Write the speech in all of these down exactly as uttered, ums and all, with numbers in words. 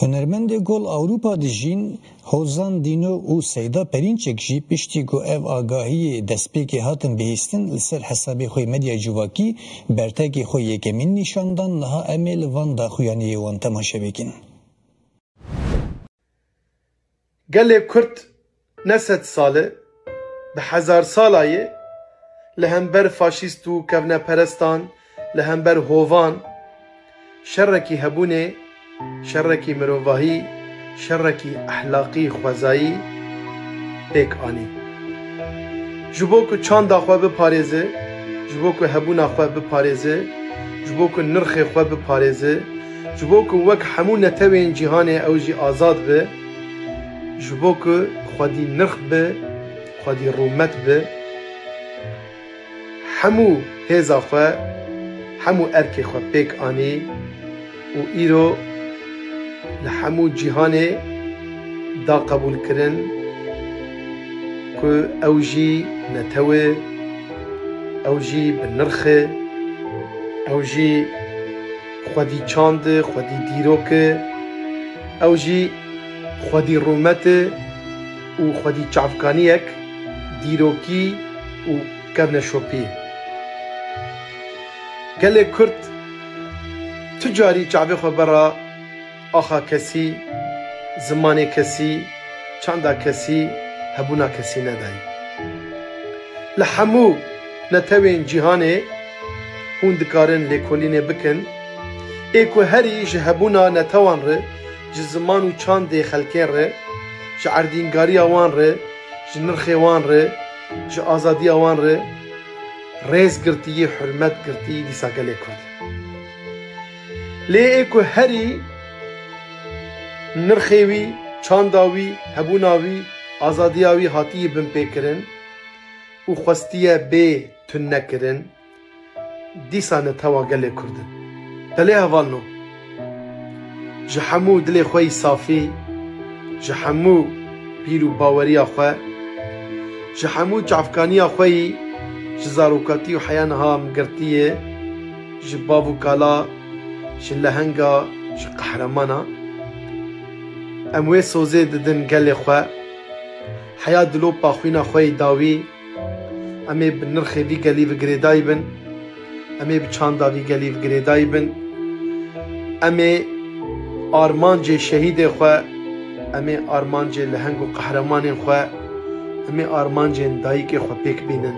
Hunermendê ku li Ewropa dijîn, Hozan Dîno û Seyda Perînçek jî piştî ku ev agahiyê destpêkê hatin bihîstin, li ser hesabê xwe yê medya civakî bertekê xwe yekemîn nîşan dan. Niha em ê li van daxuyaniyê wan temaşe bikin. Gelê Kurd ne sed sal e, bi hezar sala ye, li hember faşîst û kevneperestan, li hember hovan, şerekî hebûnê, şerekî mirovahî, şerekî ehlaqî xwezayî pêk anî. Ji bo ku çanda xwe biparêze, ji bo ku hebûna xwe biparêze, ji bo ku nirxê xwe biparêze, ji bo ku wek hemû netewên cîhanê ew jî azad be, ji bo ku xwedî nirx be, xwedî rûmet be, hemû hêza xwe, hemû erkê xwe pêk anî û îro li hemû cîhanê da qebûlkirin ku ew jî netew e, ew jî bi nirx e, ew jî xwedî çand e, xwedî dîrok e, ew jî xwedî rûmet e û xwedî çavkaniyek dîrokî û kevneşopî ye. Gelê Kurd tu carî çavê xwe bera axa kesî, zimanê kesî, çanda kesî, hebûna kesî nedayî. Li hemû netewên cîhanê hûn dikarin lêkolînê bikin, ê ku herî ji hebûna netewan re, ji ziman û çandê xelkên re, ji erdîngariya wan re, ji nirxê wan re, ji azadiya wan re rêz girtiyî, hurmet girtiyî, dîsa gelê Kurd e. Lê ê ku herî nirxê wî, çanda wî, hebûna wî, azadiya wî hatiyî binpêkirin û xwestiye bê tunekirin, dîsa netewa gelê Kurd in. Belê hevalno, ji hemû dilê xwe yî safî, ji hemû bîr û baweriya xwe, ji hemû çavkaniya xwe yî ji zarokatî û heya niha em girtî ye, ji bav û kala, ji lehenga, ji qehremana, em wê sozê didin gelê xwe, heya dilopa xwîna xwe yî dawî, em ê bi nirxê vî gelî ve girêdayî bin, em ê bi çanda vî gelî ve girêdayî bin, em ê armancê şehîdê xwe, em ê armancê leheng û qehremanên xwe, em ê armancên dayikê xwe pêk bînin.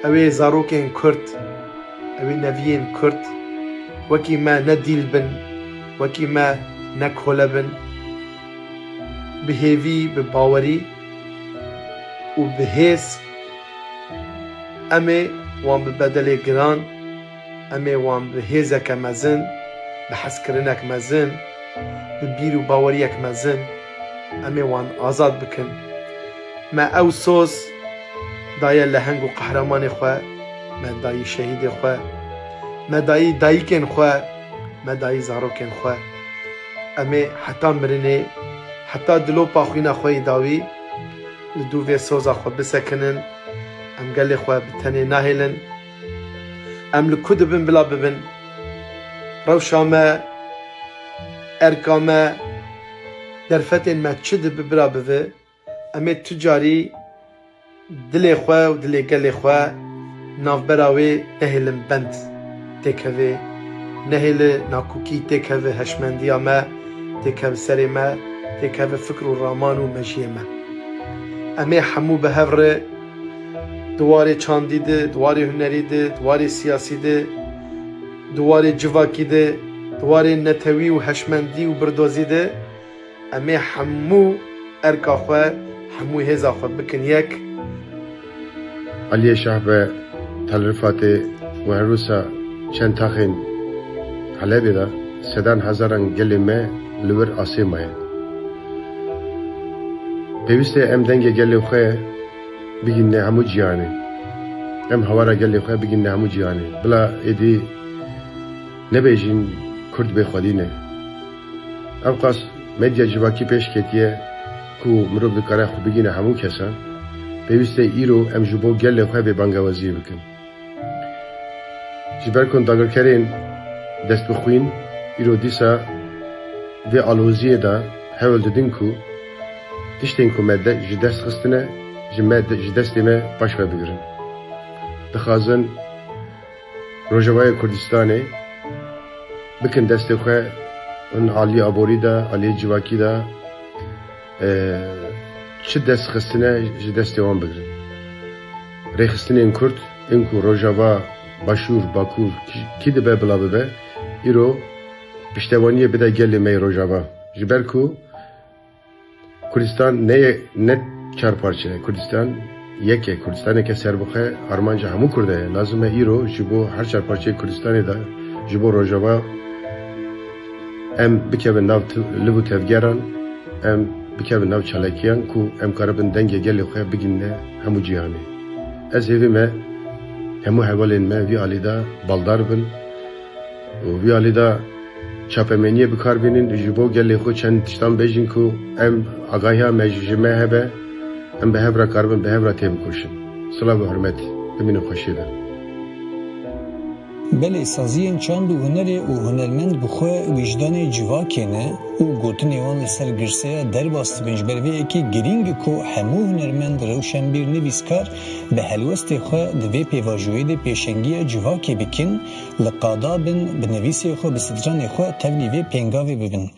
Ew ê zarokên Kurd, ew ê neviyên Kurd wekî me ne dîl bin, wekî me ne kole bin. Bi hêvî, bi bawerî û bi hêz em ê wan bi bedelê giran, em ê wan bi hêzeke mezin, bi hezkirinek mezin, bi bîr û baweriyek mezin, em ê wan azad bikin. Me ew soz daye leheng û qehremanê xwe, me dayî şehîdê xwe, me dayî dayikên xwe, me dayî zarokên xwe. Em ê heta mirinê, heta dilopa xwîna xwe yî dawî li dû vê soza xwe bisekinin. Em gelê xwe bi tenê nahêlin. Em li ku dibin bila bibin. Rewşa me, erka me, derfetên me çi dibe bila bibe. Em ê tu carî dilê xwe û dilê gelê xwe navbera wê nehêlin bend têkeve, nehêle nakokî têkeve heşmendiya me, têkeve serê me, têkeve fikr û raman û mejiyê me. Em ê hemû bi hev re di warê çandî de, di warê hunerî de, di warê siyasî de, di warê civakî de, di warê netewî û heşmendî û birdozî de, em ê hemû erka xwe, hemû hêza xwe bikin yek. Aliyê Şahbe, Tel Rifatê û her wisa çend taxên Helebê de sedan hezaran gelê me li wir asê maye. Pêwîst e em dengê gelê xwe bigihîne hemû cîhanê. Em hawara gelê xwe bigihîne hemû cîhanê. Bila êdî nebêjin Kurd bêxwedî ne. Ewqas medya civakî pêş ketiye ku mirov dikare xwe bigihîne hemû kesan. Pêwîst e îro em ji bo gelê xwe vê bangewaziyê bikin. Ji ber ku dagirkerên dest bi xwîn îro dîsa Vê aloziyê de hewl didin ku tiştên ku me de, ji dest xistine, ji me de, ji destê me paş ve bigirin. Dixwazin Rojavayê Kurdistanê bikin destê xwe, in aliyê aborî de, aliyê civakî de, e, çi dest xistine ji destê wan bigirin. Rêxistinên Kurd, in ku Rojava, Başûr, Bakur, kî, kî dibe bila bibe, îro piştewaniyê bide gelê me yê Rojava. Ji ber ku Kurdistan ne ye-, ne çar parçe ye. Kurdistan yek e. Kurdistaneke serbixwe armanca hemû Kurda ye. Lazim e îro ji bo her çar parçeyê Kurdistanê de, ji bo Rojava em bikevin nav t-, liv û tevgeran, em bikevin nav çalakiyan ku em karibin dengê gelê xwe bigihîne hemû cîhanê. Ez hêvî me hemû hevalên me vî alî de baldar bin û vî alî de çapemeniyê bi kar bînin, ji bo gelê xwe çend tiştan bêjin ku em agahiya me ji me hebe, em bi hev re karibin bi hev re têbikoşin. Silav û hurmet, bimînin xweşiyê de. Belê, saziyên çand û hunerê û hunermend bi xwe wijdanê civakê ne û gotinê wan li ser girseya derbas dibin. Ji ber vê yekê girîng e ku hemû hunermend, rewşenbîr, nivîskar bi helwestê xwe di vê pêvajoyê de pêşengiya civakê bikin, li qada bin bi nivîsê xwe, bi stranê xwe tevlî vê pêngavê bibin.